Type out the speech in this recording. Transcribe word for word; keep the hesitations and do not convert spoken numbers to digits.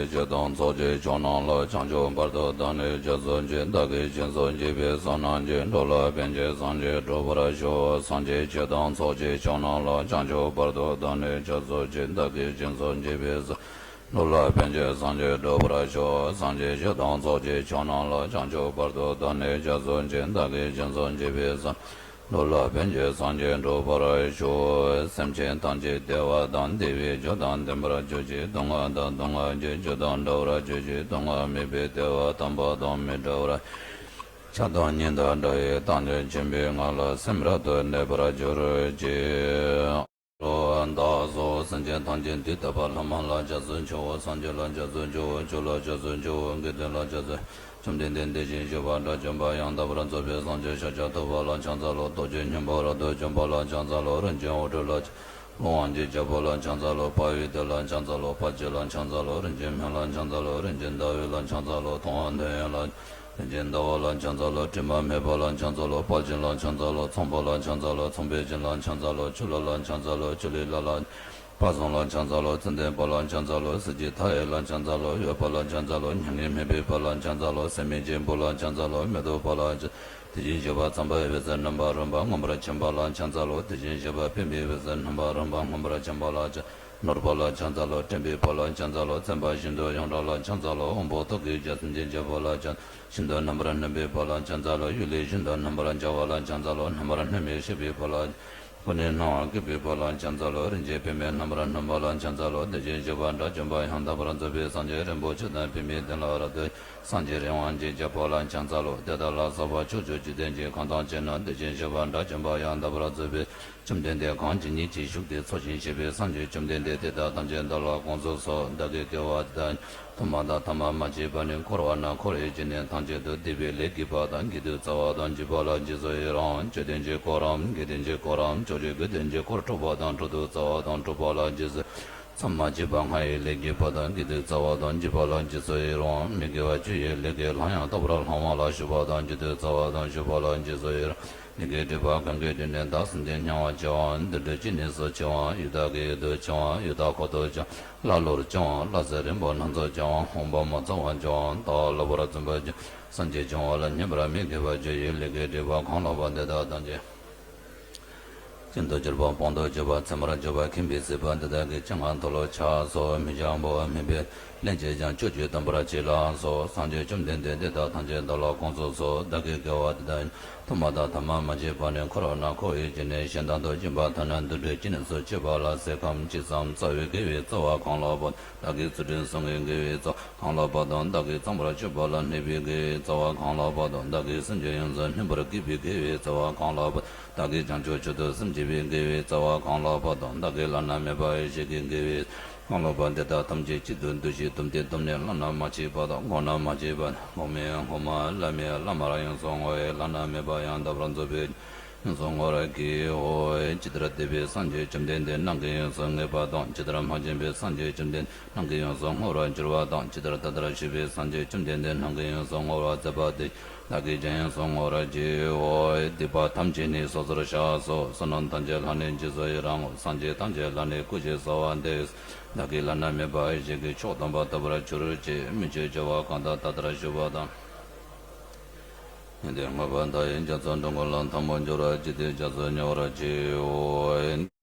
སྤྱི་དང་ཚོགས་ཀྱི་མཆོག་རྣམས་ལ། བྱང་ཆུབ་བར་དུ་བདག་ནི་རྗེས་སུ་མཆི། བདག་གིས་སྦྱིན་སོགས་བགྱིས་པའི་བསོད་ནམས་ཀྱིས། འགྲོ་ལ་ཕན་ཕྱིར་སངས་རྒྱས་འགྲུབ་པར་ཤོག། སངས་རྒྱས་སྤྱི་དང་ཚོགས་ཀྱི་མཆོག་རྣམས་ལ། བྱང་ཆུབ་བར་དུ་བདག་ནི་རྗེས་སུ་མཆི། བདག་གིས་སྦྱིན་སོགས་བགྱིས་པའི་བསོད། འགྲོ་ལ་ཕན་ཕྱིར་སངས་རྒྱས་འགྲུབ་པར་ཤོག། སངས་རྒྱས་སྤྱི་དང་ཚོགས་ཀྱི་མཆོག་རྣམས་ལ། བྱང་ཆུབ་བར་དུ་བདག་ནི་རྗེས་སུ་མཆི། བདག་གིས་སྦྱིན་སོགས་བགྱིས་པའི་བསོད། འགྲོ་ལ་ཕན་ཕྱིར་སངས་རྒྱས་འགྲུབ་པར་ཤོག། སེམས་ཅན་ཐམས་ཅད་བདེ་བ་དང་བདེ་བའི་རྒྱུ་དང་ལྡན་པར་གྱུར་ཅིག། སྡུག་བསྔལ་དང་སྡུག་བསྔལ་གྱི་རྒྱུ་དང་བྲལ་བར་གྱུར་ཅིག། སྡུག་བསྔལ་མེད་པའི་བདེ་བ་དམ་པ་དང་མི་འབྲལ་བར། ཆགས་སྡང་གཉིས་དང་བྲལ་བའི་དྭངས་ལས་ཆེན་པོའི་ངང་ལ་སེམས་རབ་ཏུ་གནས་པར་གྱུར་ཅིག། བདག་སོགས་སེམས་ཅན་ཐམས་ཅད་དུས་དག་པ་ལྷག་མ་ལ་སྐྱབས་སུ་མཆིའོ། སངས་རྒྱས་ལ་སྐྱབས་སུ་མཆིའོ། ཆོས་ལ་སྐྱབས་སུ་མཆིའོ། དགེ་འདུན་ལ་སྐྱབས་སུ། བཅོམ་ལྡན་འདས་དེ་བཞིན་གཤེགས་པ་དགྲ་བཅོམ་པ་ཡང་དག་པར་རྫོགས་པའི་སངས་རྒྱས་ཤཱཀྱ་ཐུབ་པ་ལ་ཕྱག་འཚལ་ལོ། རྡོ་རྗེ་སྙིང་པོ་རབ་ཏུ་འཇོམས་པ་ལ་ཕྱག་འཚལ་ལོ། རིན་ཆེན་འོད་འཕྲོ་ལ་ཕྱག་འཚལ་ལོ། དབང་གི་རྒྱལ་པོ་ལ་ཕྱག་འཚལ་ལོ། དཔའ་བོའི་དེད་ལ་ཕྱག་འཚལ་ལོ། དཔའ་བྱད་ལ་ཕྱག་འཚལ་ལོ། རིན་ཆེན་སྨན་ལ་ཕྱག་འཚལ་ལོ། རིན་ཆེན་ཟླ་འོད་ལ་ཕྱག་འཚལ་ལོ། མཐོང་བ་མཐོང་ཡས་ལ། རིན་ཆེན་ཟླ་བ་ལ་ཕྱག་འཚལ་ལོ། དྲི་མ་མེད་པ་ལ་ཕྱག་འཚལ་ལོ། དཔལ་ཆེན་ལ་ཕྱག་འཚལ་ལོ། ཚངས་པ་ལ་ཕྱག་འཚལ་ལོ། ཚངས་པའི་སྤྱན་ལ་ཕྱག་འཚལ་ལོ། ཆུ་ལྷ་ལ་ཕྱག་འཚལ་ལོ། ཆུ་ལྷའི་ལྷ་ལ། དཔལ་བཟང་ལ་ཕྱག་འཚལ་ལོ། ཙན་དན་དཔལ་ལ་ཕྱག་འཚལ་ལོ། གཟི་བརྗིད་མཐའ་ཡས་ལ་ཕྱག་འཚལ་ལོ། འོད་དཔལ་ལ་ཕྱག་འཚལ་ལོ། མྱ་ངན་མེད་པའི་དཔལ་ལ་ཕྱག་འཚལ་ལོ། སྲེད་མེད་ཀྱི་བུ་ལ་ཕྱག་འཚལ་ལོ། མེ་ཏོག་དཔལ་ལ་ཕྱག་དེ་བཞིན་གཤེགས་པ་ཚངས་པའི་འོད་ཟེར་རྣམ་པར་རིམ་པ་མངོན་པར་མཁྱེན་པ་ལ་ཕྱག་འཚལ་ལོ། དེ་བཞིན་གཤེགས་པ་པདྨའི་འོད་ཟེར་རྣམ་པར་རིམ་པ་མངོན་པར་མཁྱེན་པ་ལ་ཕྱག་ནོར་དཔལ་ལ་ཕྱག་འཚལ་ལོ། སྤྲིན་པའི་དཔལ་ལ་ཕྱག་འཚལ་ལོ། མཚན་དཔལ་ཤིན་ཏུ་ཡོངས་གྲགས་ལ་ཕྱག་འཚལ་ལོ། དབང་པོ་ཐུགས་ཀྱི་རྒྱལ་སྲས་འཇིགས་བྱེད་ཕོ་ལ་ཕྱག་ཤིན་ཏུ་རྣམ་པར་གནོན་པའི་དཔལ་ལ་ཕྱག་འཚལ་ལོ། གཡུལ་ལས་ཤིན་ཏུ་རྣམ་པར་རྒྱལ་བ་ལ་ཕྱག་འཚལ་ལོ། རྣམ་པར་གནོན་མི་ཤེས་པའི་དཔལ་ལ། ཀུན་ནས་སྣང་བ་སྐྱིད་པའི་དཔལ་ལ་ཕྱག་འཚལ་ལོ། རིན་ཆེན་པདྨས་རྣམ་པར་གནོན་པ་ལ་ཕྱག་འཚལ་ལོ། དེ་བཞིན་གཤེགས་པ་དགྲ་བཅོམ་པ་ཡང་དག་པར་རྫོགས་པའི་སངས་རྒྱས་རིན་པོ་ཆེ་དང་པདྨའི་གདན་ལ་རབ་ཏུ་སངས་རྒྱས་རི་དབང་འཇིགས་བྱེད་ཕོ་ལ་ཕྱག་འཚལ་ལོ། དེ་དག་ལ་སོགས་པ་ཕྱོགས་བཅུའི་འཇིག་རྟེན་གྱི་གང་ཐམས་ཅད་ན་དེ་བཞིན་གཤེགས་པ་དགྲ་བཅོམ་པ་ཡང་དག་པར་རྫོགས་པའི་བཅོམ་ལྡན་འདས་གང་ཇི་སྙེད་ཅིག་བཞུགས་ཏེ་འཚོ་ཞིང་གཞེས་པའི་སངས་རྒྱས་བཅོམ་ལྡན་འདས་དེ་དག་ཐམས་ཅད་བདག་ལ་དགོངས་སུ་གསོལ། བདག་གིས་དགེ་བ་འདི་དག་ཐོབ་པ་དང་ཐ་མ་མ་མཆིས་པ་ནས་འཁོར་བ་ན་འཁོར་བའི་རྒྱུ་ནི་ཐམས་ཅད་དུ་སྡིག་པའི་ལས་བགྱིས་པ་དང་། བགྱིས་ཏེ་རྩ་བ་དང་བརྒྱུད་པ་ལ་རྗེས་སུ་ཡི་རང་། ཆོས་ཐམས་ཅད་ཀྱི་འཁོར་རམ། དགེ་ཐམས་ཅད་ཀྱི་འཁོར་རམ། ཕྱོགས་བཅུའི་དགེ་ཐམས་ཅད་ཀྱི་འཁོར། སྒྲུབ་པ་དང་སྒྲུབ་ཏུ་རྩ་བ་དང་སྒྲུབ་པ་ལ་རྗེས་སུ། མཚམས་མ་མཆིས་པ་ལྔ་ཡི་ལས་བགྱིས་པ་དང་། བགྱིས་ཏེ་རྩ་བ་དང་བརྒྱུད་པ་ལ་རྗེས་སུ་ཡི་རང་། མི་དགེ་བ་བཅུ་ཡི་ལས་ཀྱི་ལྷ་ཡང་དག་པར་བླང་བ་ལ་ཞུགས་པ་དང་། བགྱིས་ཏེ་རྩ་བ་དང་བརྒྱུད་པ་ལ་རྗེས་སུ་ཡི་རང་། ལས་ཀྱི་སྒྲིབ་པ་གང་གིས་བསྒྲིབས་ནས། བདག་སེམས་ཅན་སྙིང་བར་བྱེད་པ། འདུ་འབྲལ་ཅི་ནུས་སུ་འཆིང་བ། ཡི་དྭགས་ཀྱི་ཡུལ་དུ་འཆིང་བ། ཡི་དྭགས་འཁོར་དུ་འཆིང་། ཀླ་ཀློར་འཆིང་བ། ཀླ་ཟས་རིང་པོ་སྣ་ཚོགས་འཆིང་བ། འོང་འབབ་མ་ཚང་བར་འཆིང་བ། ལྟ་བ་ལོག་པར་འཛིན་པར་འཆིང་བ། སེམས་ཅན་འཆིང་བ་ལ་སྙོམས་པར་མི་འཇུག་པ་བཅུ་ཡི་ལས་ཀྱི་སྒྲིབ་པ་གང་ལོག་པ་འདི་དག་ཐམས་ཅད་རྐྱེན་དུ་གྱུར་པ་སྤངས་དུ་གྱུར་པ་མཚན་མར་གྱུར་པ་ཁེངས་པའི་སྲིད་པ་འདི་དག་གི་སྤྱན་སྔར་མཐོལ་ལོ་འཆགས་སོ། མི་འཆང་བར་མི་འབད་ལན་གཅིག་ཀྱང་སྤྱོད་ཅིང་བསྟུན་པར་བྱས་ལ་སོགས། སངས་རྒྱས་བཅོམ་ལྡན་འདས་དེ་དག་ཐམས་ཅད་བདག་ལ་དགོངས་སུ་གསོལ། བདག་གིས་དགེ་བ་འདི་དག་ཐོབ་པ་དང་ཐ་མ་མ་མཆིས་པ་ནས་འཁོར་བ་ན་འཁོར་བའི་རྒྱུ་ནི་གཞན་དང་དུ་སྦྱིན་པ་ཐ་ན་འདུ་འབྲལ་ཅི་ནུས་སུ་ཆེ་བ་ལ་ཟས་ཁམ་ཅི་ཙམ་བསགས་པའི་དགེ་བའི་རྩ་བ་གང་ལགས་པ། བདག་གིས་ཚུལ་ཁྲིམས་སྲུང་བའི་དགེ་བའི་རྩ་བ་གང་ལགས་པ་དང་། བདག་གིས་གཙང་མར་སྤྱོད་པ་ལ་གནས་པའི་དགེ་བའི་རྩ་བ་གང་ལགས་པ་དང་། བདག་གིས་སེམས་ཅན་ཡོངས་སུ་སྨིན་པར་བགྱིས་པའི་དགེ་བའི་རྩ་བ་གང་ལགས་པ། བདག་གིས་བྱང་ཆུབ་མཆོག་ཏུ་སེམས་བསྐྱེད་པའི་དགེ་བའི་རྩ་བ་གང་ལགས་པ་དང་། བདག་གིས་བླ་ན་མེད་པ་ཡེ་ཤེས་ཀྱི་དགེ་བའི་གང་ལགས་པ། འདི་དག་ཐམས་ཅད་གཅིག་ཏུ་བསྡུས་ཤིང་བཟླུམས་ཏེ་བཟླུམས་ནས་བླ་ན་མ་མཆིས་པ་དང་། གོང་ན་མ་མཆིས་པ་དང་། གོང་མའི་གོང་མ་བླ་མའི་བླ་མར་ཡོངས་སུ་བསྔོ་བས་བླ་ན་མེད་པ་ཡང་དག་པར་རྫོགས་པའི་ཡོངས་སུ་བསྔོ་བར་བགྱིའོ། ཇི་ལྟར་འདས་པའི་སངས་རྒྱས་བཅོམ་ལྡན་འདས་རྣམས་ཀྱིས་ཡོངས་སུ་བསྔོས་པ་དང་། ཇི་ལྟར་མ་བྱོན་པའི་སངས་རྒྱས་བཅོམ་ལྡན་རྣམས་ཀྱིས་ཡོངས་སུ་བསྔོ་བར་འགྱུར་བ་དང་། ཇི་ལྟར་ད་ལྟར་བཞུགས་པའི་སངས་རྒྱས་བཅོམ་ལྡན་འདས་རྣམས་ཀྱིས་ཡོངས་སུ་བསྔོ་བར་མཛད་པ་དེ་བདག་གིས་ཀྱང་ཡོངས་སུ་བསྔོ་བར་བགྱིའོ། སྡིག་པ་ཐམས་ཅད་ནི་སོ་སོར་བཤགས་སོ། བསོད་ནམས་ཐམས་ཅད་ལ་ནི་རྗེས་སུ་ཡི་རང་ངོ་། སེམས་ཅན་ཐམས་ཅད་ལ་ནི་སྐུ་ཞབས་གསོལ་བ་འདེབས། བདག་གིས་བླ་ན་མེད་པ་ཡེ་ཤེས་ཀྱི་མཆོག་སྟོན་པ་ཐོབ་པར་གྱུར་ཅིག། མི་མཆོག་སྦྱོར་བ་གང་དག་ད་ལྟར་བཞུགས་པ་དང་། ཡོན་ཏན་བསྔགས་པ་མཐའ་ཡས་རྒྱ་མཚོ་འགྲོ་མགོན་ལ། ཐལ་མོ་སྦྱོར་བ་ཅི་སྟེ་རྒྱ་མཚོར་སྙོམས་པར་བགྱིའོ།